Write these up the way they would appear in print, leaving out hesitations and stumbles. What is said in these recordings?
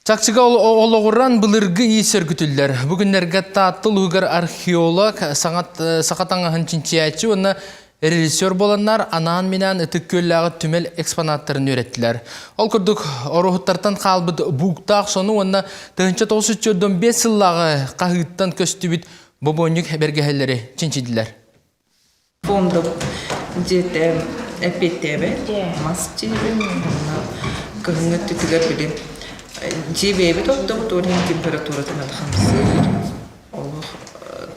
Чахчыга олоҕуран былыргы иис сөргүтүллэр. Бу күннэргэ Таатта улууһугар археолог, саха таҥаһын чинчийээччи уонна режиссер буоланнар анаан-минээн Ытык Күөллээҕи түмэл экспонаттарын үөрэттилэр. Ол курдук, ороһуттартан хаалбыт бууктаах сону уонна 1945 сыллааҕы хаһыыттан көстүбүт бобуонньук бэргэһэлэри чинчийдилэр. Фондов дьиэтэ эппиэттээбэт, мас дьиэбит уонна кыһыҥҥы өттүтүгэр били дьиэ бэйэбит оттобут уонна температуратын хамсыыр олох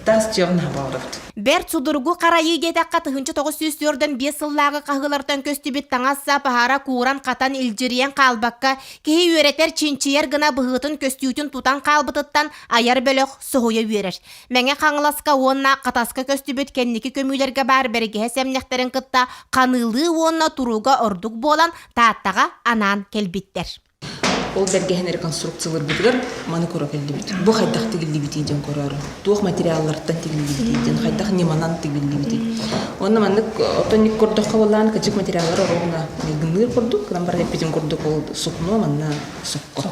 таас дьиэҕин аһа баҕарабыт. Бэрт судургу харайыы диэтэххэ 1945 сыллааҕы хаһыылартан көстүбүт таҥас-сап аһара кууран-хатан илдьирийэн хаалбакка киһи үөрэтэр чинчийэр гына быһыытын көстүүтүн тутан хаалбытыттан айар бөлөх соһуйа үөрэр. Мэҥэ Хаҥаласка уонна Хатаска көстүбүт кэнники көмүүлэргэ баар бэргэһэ сэмнэхтэрин кытта ханыылыы уонна турууга ордук буолан Тааттаҕа анаан кэлбиттэр. Ол бэргэһэни реконструкциялыырбытыгар маны көрө кэллибит. Бу хайдах тигиллибитий диэн көрөөрү. Туох материаллартан тигиллибитий диэн, хайдах ньыманан тигиллибитий. Уонна маннык отонник көрдөххө буоллаан кычык материаллар оруобуна майгынныыр курдук, гынан баран эппитим курдук ол сукно манна сокко.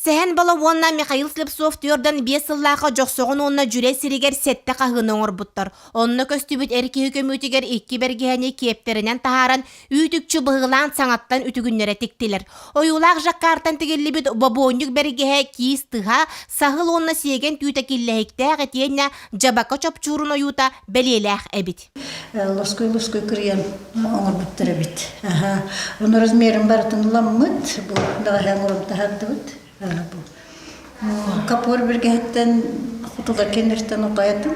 Сэһэн Боло уонна Михаил Слепцов түөрдэн биэс сыллаахха Дьохсоҕон уонна Дьүрэй сиригэр сэттэ хаһыыны оҥорбуттар. Онно көстүбүт эр киһи көмүүтүгэр икки бэргэһэни киэптэринэн таһааран, үүт-үкчү быһыылаан саҥаттан үтүгүннэрэ тиктилэр. Ойуулаах жаккартан тигиллибит бобуонньук бэргэһэ киис тыһа, саһыл уонна сиэгэн түүтэ киллэһиктээх итиэннэ дьабака чопчуурун ойуута бэлиэлээх эбит. Лоскуй-лоскуй кырыйан оҥорбуттар эбит. Аха. Ону размерин барытын ыламмыт, бу бэҕэһээ оҥорон таһаардыбыт. Бу капор биргэһиттэн хотулар кэннэртэн утайатым.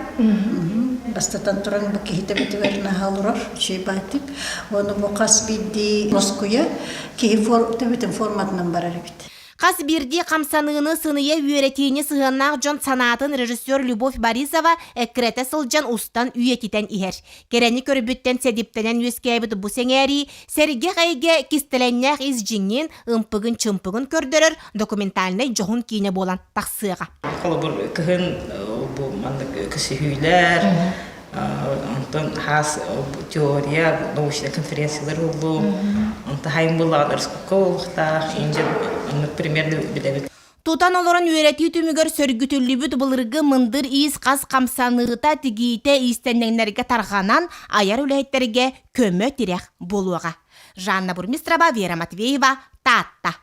Бастатан туран бу киһи төбөтүгэр наһаа олорор, үчүгэй баайтык. Ону бу хас биирдии лоскуйа киһи төбөтүн форматынан барар эбит. Хас биирдии хамсаныыны сыныйа үөрэтиини сыһыаннаах дьон санаатын режиссер Любовь Борисова эккирэтэ сылдьан устан үйэтитэн иһэр. Кэрэни көрбүттэн сэдиптэнэн үөскээбит бу сэҥээрии сэргэх эйгэ кистэлэҥнээх ис дьиҥин, ымпыгын-чымпыгын көрдөрөр документальнай дьоһун киинэ буолан тахсыаҕа. Холобур, кыһын бу маннык көсүһүүлэр, онтон хаас теория, научнай конференциялар буоллу, онтон хайын буоллаҕын өрөспүүбүлүкэ буолуохтаах, инже оннук примерно билэбит. Тутан олорон үөрэтии түмүгэр сөргүтүллүбүт былыргы мындыр иис хас хамсаныыта, тигиитэ иистэнньэҥнэргэ тарҕанан, айар үлэһиттэргэ көмө-тирэх буолуоҕа. Жанна Бурмистрова, Вера Матвеева, Таатта.